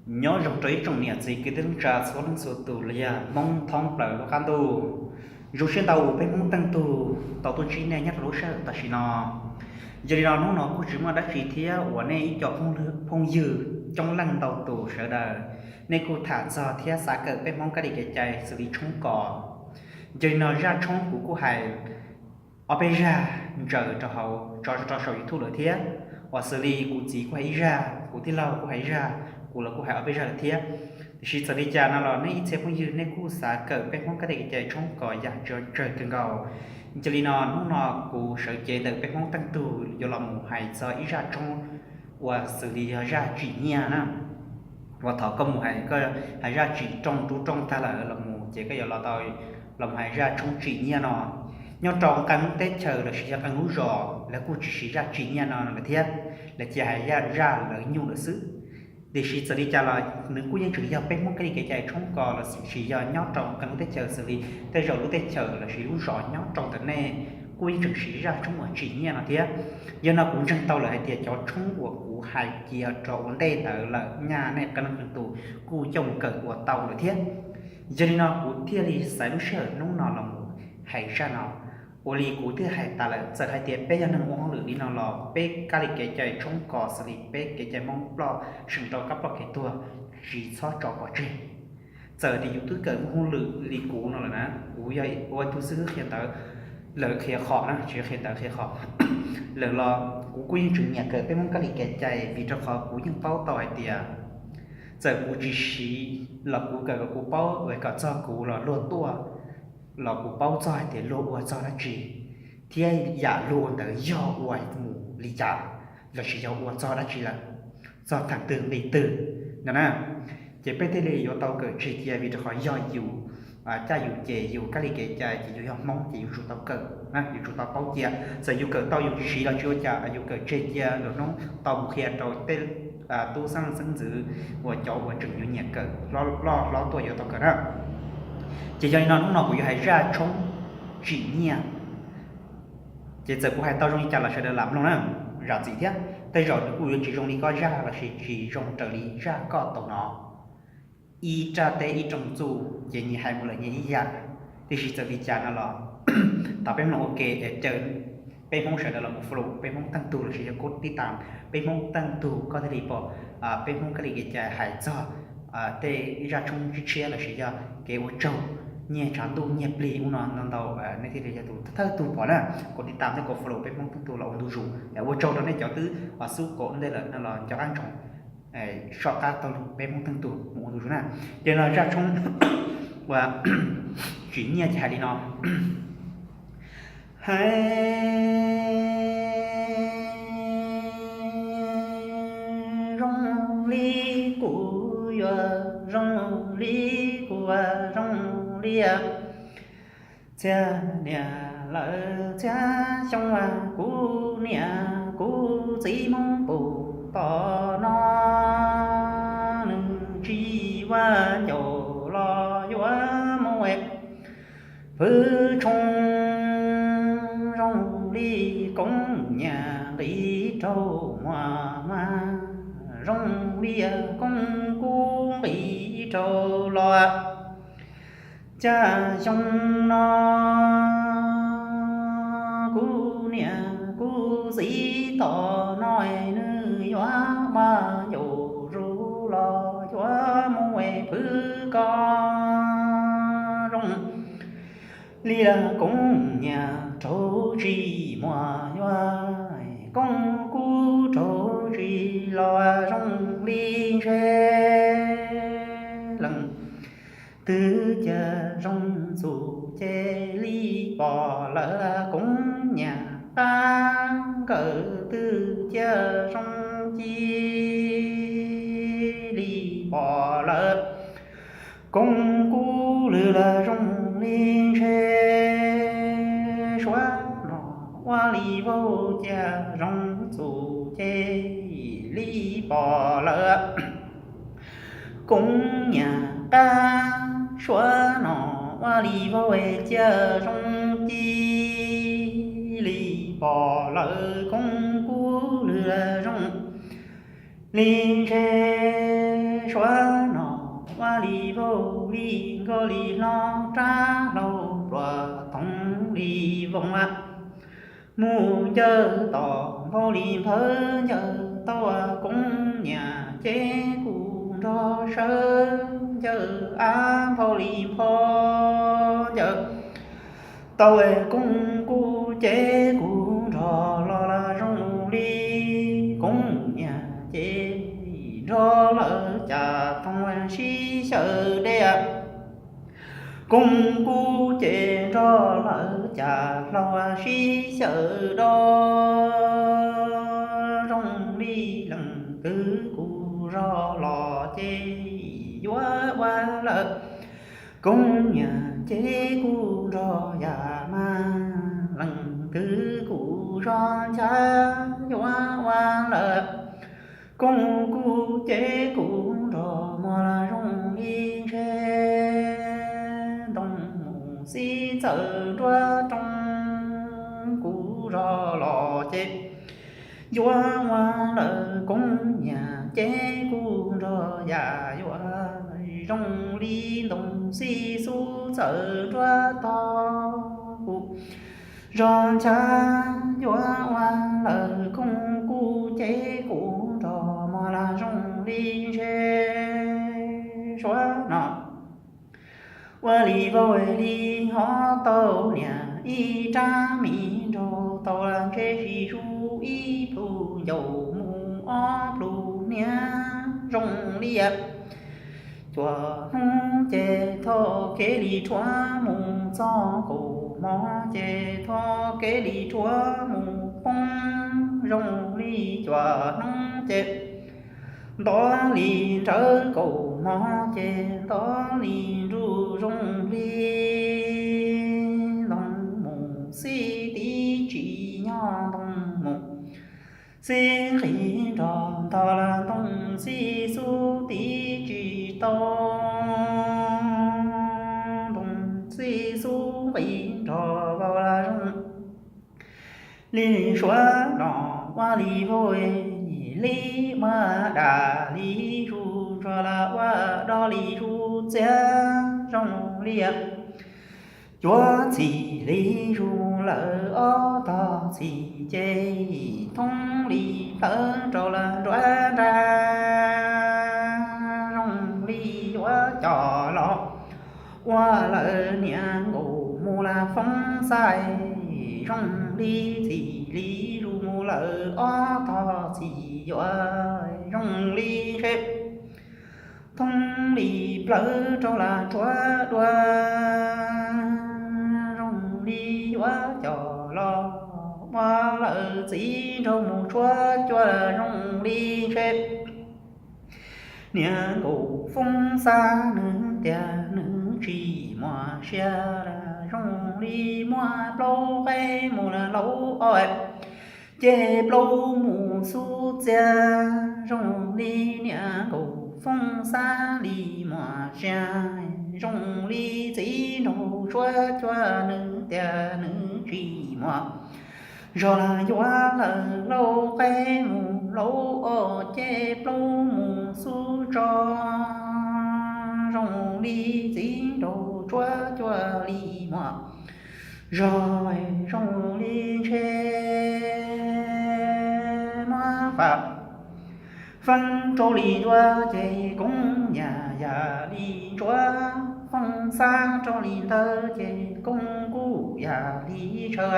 Nyob zoo rau ib tsoom niam txiv kwv tij neej tsa txhua leej txhua tus los yog Hmoob thoob plaws lub qab ntuj. Zoo siab ntau uas peb Hmoob Teej Tug tau tuaj ntsib nej nyob rau lub sij hawm tam sim no. Yog li no hnub no kuj tsis muaj dab tsi thiab uas nej ib co phooj ywg coob leej ntau tus sawv daws, nej kuj tham txog thiab xav kawm peb Hmoob kab li kev cai xws li tshoob kos. Yog li no zaj tshoob kuv kuj hais ob peb zaj ntsaws rau hauv tso rau saum YouTube lawm thiab, uas xws li kuv txiv kuj hais ib zaj, kuv tij laug kuj hais ib zaj, kuv los kuj hais ob peb zaj lawm thiab. Tiam sis txawm li cas no los nej ib txhia phooj ywg nej kuj xav kawm peb Hmoob kab li kev cai tshoob kos yam tsawg kawg nkaus. Yog li no hnub no kuv sawv cev ntawm peb Hmoob Teej Tug yuav los mus hais txog ib zaj tshoob uas xws li yog zaj tsim nyiaj na. Uas thaum koj mus hais, koj hais zaj tsim rooj rub rooj tag lawm los mus ces koj yuav los tau, los mus hais zaj tshoob tsim nyiaj no. Nyob rau qee lub teb chaws los sis yog qee lub zos lawv kuj tsis siv zaj tsim nyiaj no lawm thiab, lawv cia hais zaj lawv nyuj lawm xwb. Tiam sis txawm li cas los nws kuj yeej tseem yog peb Hmoob kab li kev cai tshoob kos los sis yog nyob rau qee lub teb chaws xws li tej zaum lub teb chaws los sis lub zos nyob rau ntawm nej kuj yeej tseem siv zaj tshoob uas tsim nyiaj no thiab. Yog no kuv ntseeg tau lawm hais tias cov tshoob uas kuv hais cia rau ua ntej ntawd lawm nyaj nej qee leej qee tus kuj coj mus kawm ua tau lawm thiab. Yog li no kuv thiaj li xaiv lub sij hawm hnub no los mus hais zaj no. Ua li kuv twb hais tas lawm, txawm hais tias peb yog neeg ua hauj lwm li no los peb kab li kev cai tshoob kos xws li peb kev cai Hmoob ploj seem rau kab ploj kev tuag tsis txhob tso pov tseg. Txawm tias yus twb kawm muaj hauj lwm li kuv no lawm na, kuv yog ua tus xib hwb qhia ntawv, lawv qhia qhom na, tsis qhia ntawv qhia qhom lawm los kuv kuj yeej tseem nyiam kawm peb Hmoob kab li kev cai vim rau qhov kuv yeej paub tau hais tias txawm kuv tsis siv los kuv kawm kom kuv paub kom txog kuv los luag tuaj los kuv paub txog hais tias luag ua txog dab tsi thiab yam luag ua ntawd yog ua mus li cas los sis yog ua txog dab tsi lawm, txog theem twg nqi twg no na. Ces peb thiaj li yuav tau kawm tseg cia vim rau qhov yog yus caj yus ces yus kab li kev cai ces yus yog Hmoob ces yus tsum tau kawm, yus tsum tau paub cia. Txawm yus kawm tau yus tsis siv los tsis ua cas, yus kawm tseg cia lwm hnub tau mus qhia rau tej tub xeeb xeeb ntxwv uas cov uas tseem yuav nyiam kawm loj hlob tuaj yuav tau kawm na. Ces yog li no hnub no kuv yuav hais zaj tshoob tsim nyiaj. Ces txawm kuv hais tau zoo li cas los sawv daws lam mloog na, zam txim thiab. Tej zaum nws kuj yuav tsis zoo li koj zaj los sis tsis zoo raws li zaj koj tau hnov. Ib raj teb ib rooj txuj ces nyias hais mus lawm nyias ib yam. Tiam sis txawm li cas no los thov peb mloog ua ke es caw peb Hmoob sawv daws los mus follow peb Hmoob Teej Tug los sis yog kub tib tas peb Hmoob Teej Tug koj thiaj li pom peb Hmoob kab li kev cai hais txog tej zaj tshoob tshiab tshiab los sis yog kev ua tsaug nyiaj tshav ntuj nyiaj plig ub no ntau ntau, nej thiaj li yog tus thawj tug pom na. Kub tib tas thiab kub follow peb Hmoob Teej Tug los ua ntu zus. Ua tsaug rau nej cov twb xub kov ntej lawm no los nco qab ntsoov soj qab taug lug peb Hmoob Teej Tug mus ua ntu zus na. Ces no zaj tshoob uas tsim nyiaj ces hais li no. Hais zoo li kuv yuav zoo li kuv zoo li txhia niam lawv txhia xyoo, kuv niam kuv txiv Hmoob puag tom no, nws tsis ua ncaus los yuav mus phwv tshoob zoo li koob niam nqis rau muag mas zoo li koob kub nqis rau los. Cas xyoo no kuv niam kuv txiv tom no, nws yuav ua ncaus zus los yuav mus phwv koj zoo li koob niam rau tsis muaj yuav, koob kub rau tsis los zoo li ntshe leej twg cia zoo txuj ces li pom lawm, koob niam qab nkawm twg cia zoo ci li pom lawm, koob kub lwg los zoo li ntshe suav no ua li vau cia zoo txuj ces li pom lawm. Koob niam qab suav no ua li vau cia zoo ci li pom lawm, koob kub lwg los zoo li ntshe Suav no ua li vau li nkauj li hlob rab hlau pluas toov li voos a. Mus ncawg tom nphau li nphawv ncawg tau koob nyiam ces kuv nrog sawv ncawg av nphau li npho ncawg tau koob kuv ces kuv nrog los los zoo li koob nyiam ces nrog lawv cas toog sib xyaw dej. Koob kuv ces nrog lawv cas hlau sib xyaw do zoo li leej twg kuv zog los ces yuav ua lawm. Koob nyiam ces kuv nrog yam mas leej twg kuv zog nchav yuav ua lawm. Koob kuv ces kuv nrog muag los zoo li ntshe ntoo mus xib txawm nruab rooj kuv zog los ces yuav ua lawm. Koob nyiam ces kuv nrog yam yuav zoo li ntoo xib xub txawm nruab tog kuv zog nchav yuav ua lawm. Koob kuv ces kuv nrog muag los zoo li ntshe suav no ua li vau li hov tau niam ib rab mis nraug tau los ntshe sib sub ib plhu ncaus mus ob plhu hniav zoo li cuaj hnub ces thov kev li rhuav mus txog kaum hmo ces thov kev li rhuav mus poob zoo li cuaj hnub ces ntov li nrawv kaum hmo ces ntov li nruj zoo li ntoo mus xib tib tsis nyob ntoo mus xib nqis nrog ntog los ntoo xib xub tib tsis tau ntoo xib xub nqis nrog vau los zoo li suav no ua li vau li muab dam li zus ntsuag los ua do li zus txiav zoo li cuav txhim li zus lawm ob tog txhim ces thoob li plawv rau lawm nruab nrab zoo li yuav coj los ua lawm niam nkaus mus lawm foob xaij zoo li txhim li zus mus lawm ob tog txhim yuav zoo li ntshe thoob li plawv rau lawm rhuav dua zoo li yuav coj los ua lawm txiv nraug mus tshuab cua zoo li ntshe niam nkaus foob xaij nws tias nws tsis muaj sia lawm zoo li muab plaub qe mus lawm laub ob ces plaub mus xub txiav zoo li niam nkaus foob xaij li muaj sia zoo li txiv nraug tshuab cua nws tias nws tsis muaj zog lawm yuav lawm laub qe mus laub ob ces plaub mus xub tso zoo li txiv nraug tshuab cua li muaj zog zoo li ntshe muab fam feeb rau li ntsuav ces koob nyiam yam li ntsuav foob xaij rau li ntawd ces koob kuj yam li tshaw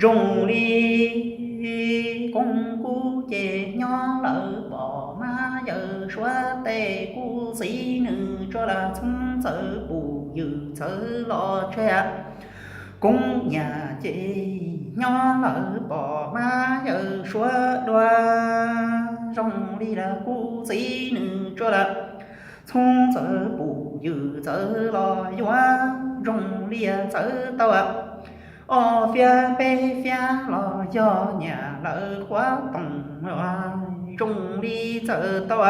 zoo li koob kuj ces nyob lawm pom mab yawm suav tej kuj txiv nws tsuas lam txhob txawv pum ywm txawv los tseg. Koob nyiam ces nyob lawm pom mab yawm suav dua zoo li lawm kuj txiv nws tsuas lam txhob txawv pum ywm txawv los yuav zoo li txawv tau ob fiab peb fiab los yog nyiam lawm qhuav toom zoo li txawv tau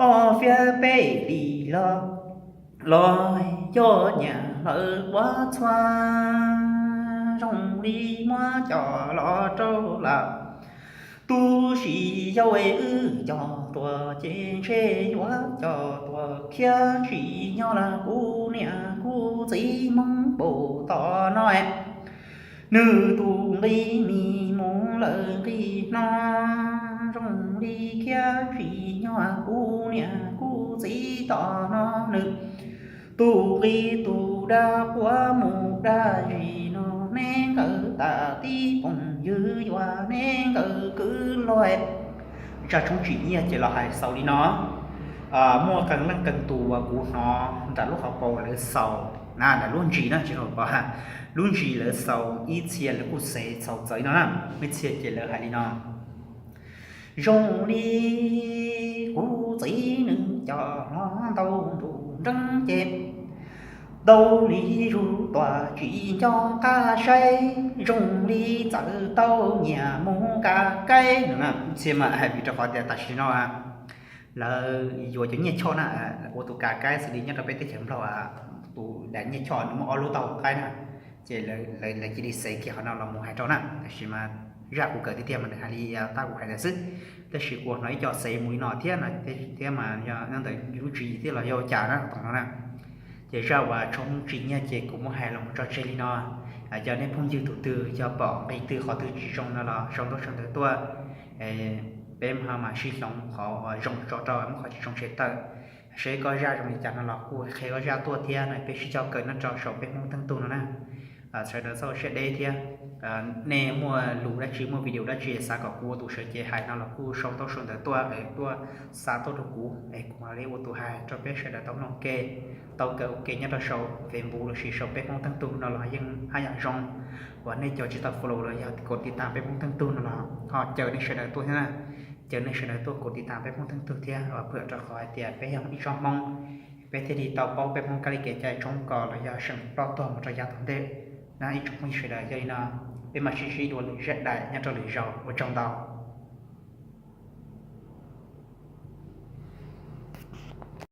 ob fiab peb hlis los los yog nyiam lawm quav txhua zoo li muab coj los rau lawm Tub tsis yau es wb cog tuag ces ntshe yuav cog tuag khiav tsis nyob lawm. Kuv niam kuv txiv Hmoob puag tom no, nws tus nqi mis mus lawm nqi hno, zoo li khiav tsis nyob. Kuv niam kuv txiv tom no nws tus nqi tus dab quaj mus dab zis no, neb nkawd tam tib poom ywg yuav neb nkawd kwv luag. Zaj tshoob tsim nyiaj ces los hais xaus li no. Muaj qee leej qee tus uas kuv hnov nram lub hauv paus lawv xaus na, nram lub ntsis na, tsis hauv paus, lub ntsis lawv xaus, ib txhia lawv kuj xav xaus txawv li no na. Ib txhia ces lawv hais li no: Zoo li kuv txiv nws cov hlob ntau ntuj nreeb ces tau li zuj tuam tsis nco qab saib, zoo li txawm tau nyiam mus kav kaib no. Ib txhia mas hais vim rau qhov tias tam sim no lawv yuav cov nyiaj choj na, ua tus kav kaib xws li nyob rau peb teb chaws Nplog, tus daim nyiaj choj nws muaj ob lub taub hau qaib na, ces lawv cia li xav kiag qhov no los mus hais rau na. Tab sis mas zaj kuv kawm tiag tiag mas nws hais li tab kuv hais ntawd xwb, tab sis kuv hnov ib co xav mus li no thiab no, thiab mas yog ntawm lub tswv yim thiab los yog ua cas na tom no na. Ces zaj uas tshoob tsim nyiaj ces kuv muab hais los mus tso tseg li no. Yog nej phooj ywg tus twg yog pom nqi twg qhov twg tsis zoo no los sau ntaub sau ntawv tuaj, peb mam sib hloov qhov zoo tso rau, muab qhov tsis zoo tshem tawm. Seb koj zaj zoo li cas no los kuj qhia koj zaj tuaj thiab no, peb sib coj kawm nyob rau saum peb Hmoob Theej Tug no na. Sawv daws txhob siab deb thiab, nej muaj lus dab tsi muaj video dab tsi xav kom kuv ua tus sawv cev hais no los kuj sau ntaub sau ntawv tuaj, tuaj xa tuaj rau kuv es kuv mam li ua tus hais rau peb sawv daws tau mloog ua ke, tau kawm ua ke nyob rau saum Facebook lossis saum peb Hmoob Theej Tug no los yeej haj yam zoo. Uas nej cov tsis tau follow los yog kaum tiv tam peb Hmoob Theej Tug no los ho caw nej sawv daws tuaj thiab na. Caw nej sawv daws tuaj kaum tiv tam peb Hmoob Theej Tug thiab, uas pwm rau qhov hais tias peb yog ib tsoom Hmoob, peb thiaj li tau paub peb Hmoob kab li kev cai tshoob kos los yog seem ploj tuag mus rau yav tom ntej na ib tsoom phooj ywg sawv daws. Yog li no, peb mam sib ntsib dua lwm zaj dais nyob rau lwm zaus, ua tsaug ntau.